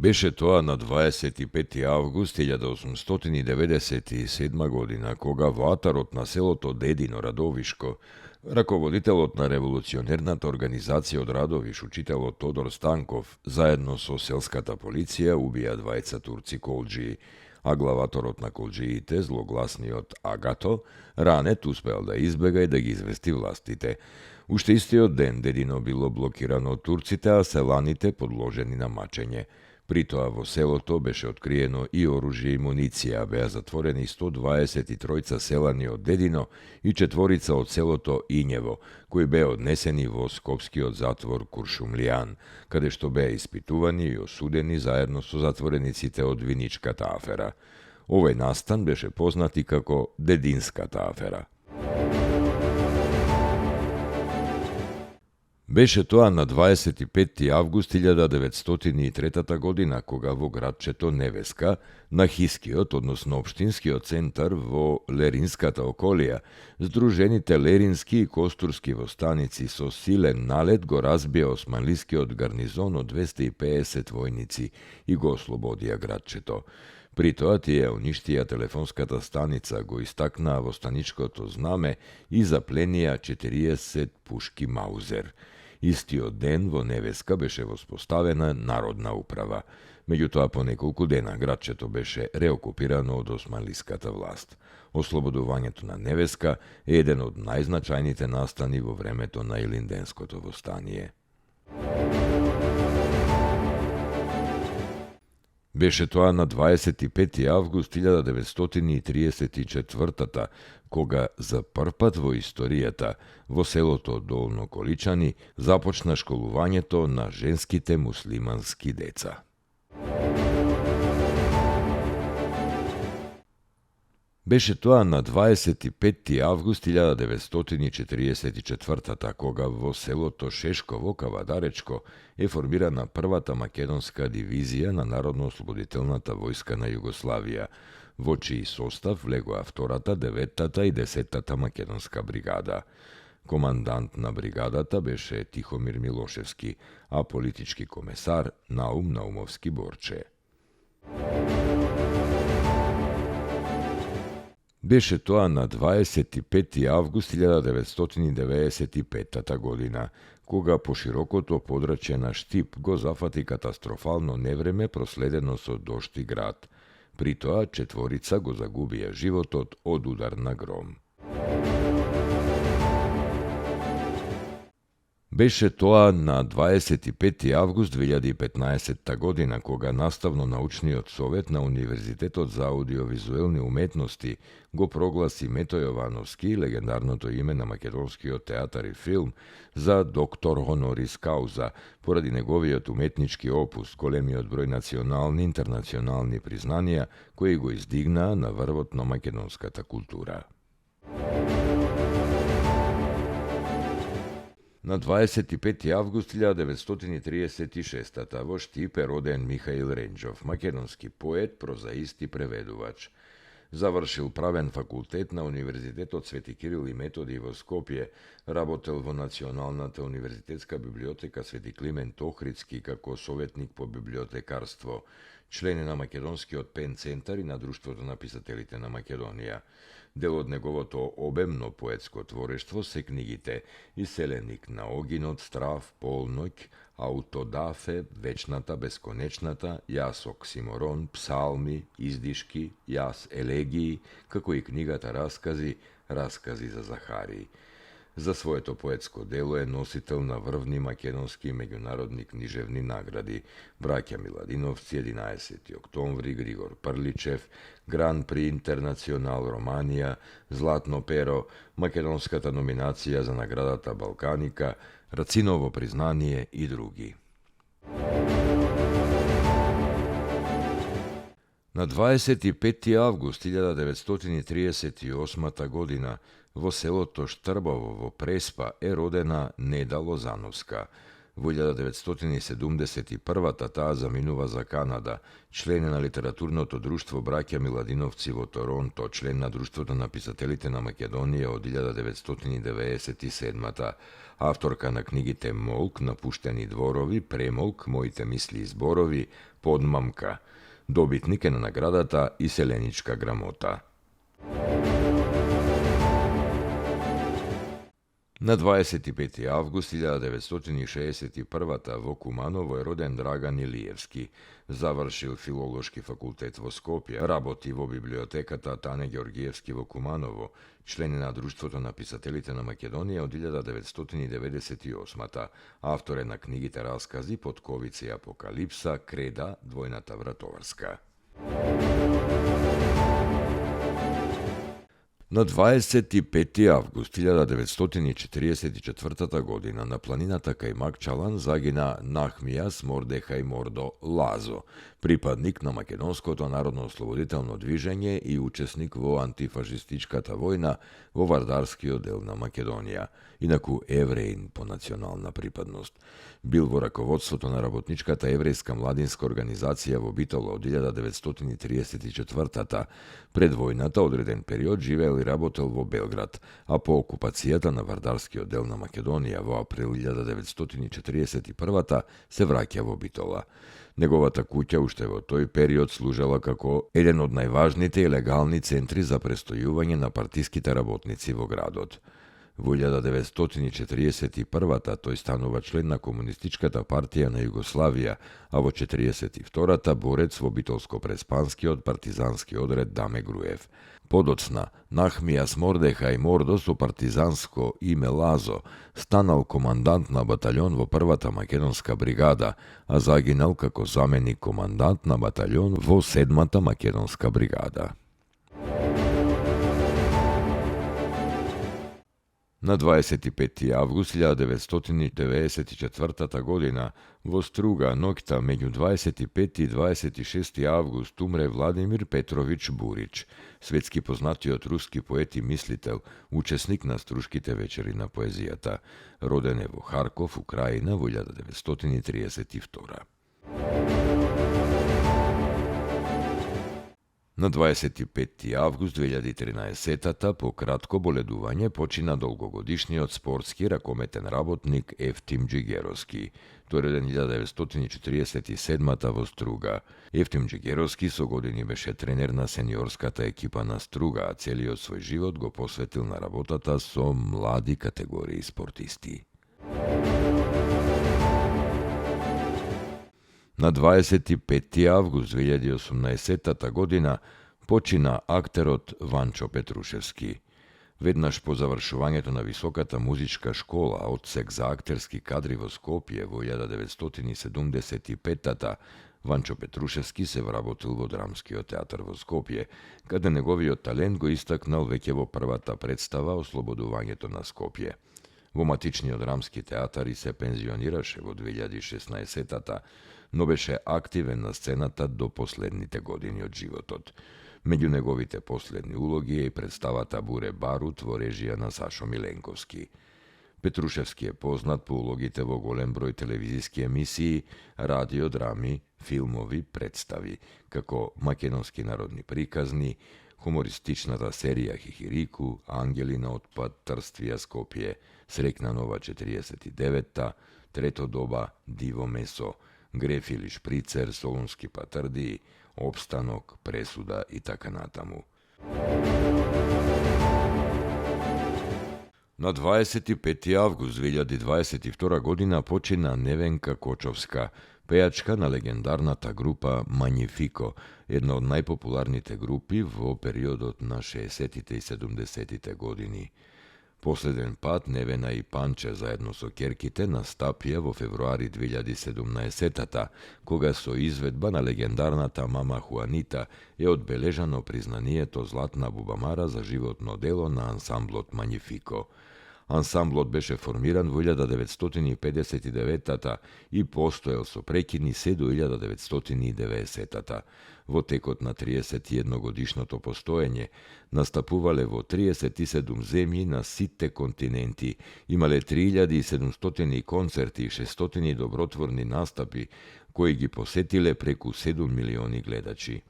Беше тоа на 25. август 1897 година, кога во атарот на селото Дедино Радовишко, раководителот на револуционерната организација од Радовиш, учителот Тодор Станков, заедно со селската полиција убија двајца турци колџии, а главаторот на колџиите, злогласниот Агато, ранет успеал да избега и да ги извести властите. Уште истиот ден Дедино било блокирано од турците, а селаните подложени на мачење. При тоа во селото беше откриено и оружје и муниција, беа затворени 123 селани од Дедино и 4 од селото Ињево, кои беа однесени во скопскиот затвор Куршумлијан, каде што беа испитувани и осудени заедно со затворениците од Виничката афера. Овој настан беше познат и како Дединската афера. Беше тоа на 25. август 1903 година, кога во градчето Невеска, на Хискиот, односно општинскиот центар во Леринската околија, здружените лерински и костурски востаници со силен налет го разбија османлискиот гарнизон од 250 војници и го ослободија градчето. При тоа тие уништија телефонската станица, го истакнаа востаничкото знаме и запленија 40 пушки Маузер. Истиот ден во Невеска беше воспоставена народна управа. Меѓутоа, по неколку дена градчето беше реокупирано од османлиската власт. Ослободувањето на Невеска е еден од најзначајните настани во времето на Илинденското востание. Беше тоа на 25. август 1934 кога за првпат во историјата во селото Долно Количани започна школувањето на женските муслимански деца. Беше тоа на 25. август 1944 кога во селото Шешково, Кавадаречко, е формирана првата македонска дивизија на Народно-ослободителната војска на Југославија, во чиј состав влегоа втората, 9-та и 10-та македонска бригада. Командант на бригадата беше Тихомир Милошевски, а политички комесар Наум Наумовски Борче. Беше тоа на 25. август 1995 година, кога по широкото подрачје на Штип го зафати катастрофално невреме проследено со дожд и град. При тоа 4 го загубија животот од удар на гром. Беше тоа на 25. август 2015 година, кога Наставно-научниот совет на Универзитетот за аудиовизуелни уметности го прогласи Мето Јовановски, легендарното име на македонскиот театар и филм, за доктор хонорис кауза, поради неговиот уметнички опус, големиот број национални и интернационални признанија, кои го издигнаа на врвот на македонската култура. На 25. август 1936 во Штип е роден Михаил Ренџов, македонски поет, прозаист и преведувач. Завршил правен факултет на Универзитетот Свети Кирил и Методи во Скопје, работел во Националната универзитетска библиотека Свети Климент Охридски како советник по библиотекарство, член на Македонскиот пен центар и на Друштвото на писателите на Македонија. Дел од неговото обемно поетско творештво се книгите Иселеник на огинот, Страв, Полноќ, Аутодафе, Вечната, Бесконечната, Јас Оксиморон, Псалми, Издишки, Јас Елегии, како и книгата Раскази, Раскази за Захарии. За своето поетско дело е носител на врвни македонски и меѓународни книжевни награди: Браќа Миладиновци, 11. октомври, Григор Прличев, Гран при Интернационал Романија, Златно перо, македонската номинација за наградата Балканика, Рациново признание и други. На 25. август 1938 година во селото Штрбово во Преспа е родена Неда Лозановска. Во 1971 таа заминува за Канада, член е на литературното друштво Браќа Миладиновци во Торонто, член на Друштвото на писателите на Македонија од 1997, авторка на книгите Молк, Напуштени дворови, Премолк, Моите мисли и зборови, Подмамка. Добитник е на наградата Иселеничка грамота. На 25. август 1961 во Куманово е роден Драган Илиевски. Завршил филолошки факултет во Скопје, работи во библиотеката Тане Георгиевски во Куманово, член на Друштвото на писателите на Македонија од 1998, автор е на книгите раскази Потковица и Апокалипса, Креда, Двојната вратоврска. На 25. август 1944 година на планината кај Макчалан загина Нахмијас Мордехај Мордо Лазо, припадник на македонското народно-ослободително движење и учесник во антифашистичката војна во Вардарскиот дел на Македонија, инаку евреин по национална припадност. Бил во раководството на работничката еврејска младинска организација во Битола од 1934-та. Пред војната одреден период живеел и работел во Белград, а по окупацијата на Вардарскиот дел на Македонија во април 1941 се враќа во Битола. Неговата куќа уште во тој период служела како еден од најважните и легални центри за престојување на партиските работници во градот. Во 1941 тој станува член на Комунистичката партија на Југославија, а во 1942 борец во битолско-преспанскиот партизански одред Даме Груев. Подоцна, Нахмијас Мордехај Мордо со партизанско име Лазо станал командант на баталјон во првата македонска бригада, а загинал како заменик командант на баталјон во 7-та македонска бригада. На 25. август 1994 година во Струга ноќта меѓу 25 и 26 август умре Владимир Петрович Бурич, светски познатиот руски поет и мислител, учесник на Струшките вечери на поезијата. Роден е во Харков, Украина во 1932. На 25. август 2013 по кратко боледување почина долгогодишниот спортски ракометен работник Ефтим Џигеровски. Тој роден 1947 во Струга. Ефтим Џигеровски со години беше тренер на сениорската екипа на Струга, а целиот свој живот го посветил на работата со млади категории спортисти. На 25. август 2018 година почина актерот Ванчо Петрушевски. Веднаш по завршувањето на високата музичка школа, одсек за актерски кадри во Скопје во 1975 Ванчо Петрушевски се вработил во Драмскиот театар во Скопје, каде неговиот талент го истакнал веќе во првата представа Ослободувањето на Скопје. Во матичниот Драмски театар и се пензионираше во 2016 но беше активен на сцената до последните години од животот. Меѓу неговите последни улоги е и представата Буре Барут во режија на Сашо Миленковски. Петрушевски е познат по улогите во голем број телевизиски емисии, радиодрами, филмови, представи, како Македонски народни приказни, хумористичната серија Хихирику, Ангели на отпад, Трствија Скопје, Срекна нова 49-та, Трето доба, Диво месо, Греф или Шприцер, Солунски патрди, Обстанок, Пресуда и така натаму. На 25. август 2022 година почина Невенка Кочовска, пејачка на легендарната група Мањифико, една од најпопуларните групи во периодот на 60-тите и 70-тите години. Последен пат Невена и Панче заедно со ќерките настапија во февруари 2017-та, кога со изведба на легендарната Мама Хуанита е одбележано признанието Златна бубамара за животно дело на ансамблот Мањифико. Ансамблот беше формиран во 1959 и постоел со прекини се до 1990. Во текот на 31 годишното постоење настапувале во 37 земји на сите континенти, имале 3700 концерти и 600 добротворни настапи кои ги посетиле преку 7 милиони гледачи.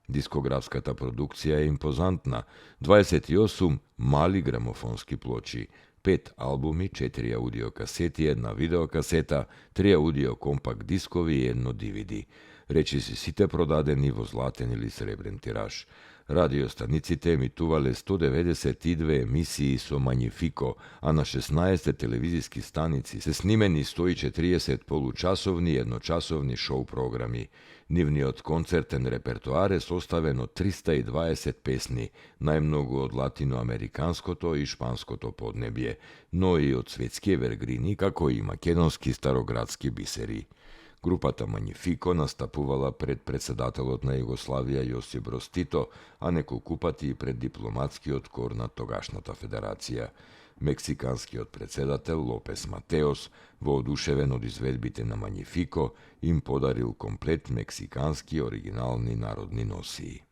Дискографската продукција е импозантна, 28 мали грамофонски плочи, 5 албуми, 4 аудиокасети, 1 видеокасета, 3 аудио компакт дискови и 1 DVD. Речиси сите продадени во златен или сребрен тираж. Радиостаниците емитувале 192 емисии со Мањифико, а на 16 телевизиски станици се снимени 140 получасовни и едночасовни шоу програми. Нивниот концертен репертоар е составен од 320 песни, најмногу од латиноамериканското и шпанското поднебје, но и од светски евергрини, како и македонски староградски бисери. Групата Мањифико настапувала пред председателот на Југославија Јосип Броз Тито, а неколку пати и пред дипломатскиот кор на тогашната федерација. Мексиканскиот председател Лопес Матеос, воодушевен од изведбите на Мањифико, им подарил комплет мексикански оригинални народни носии.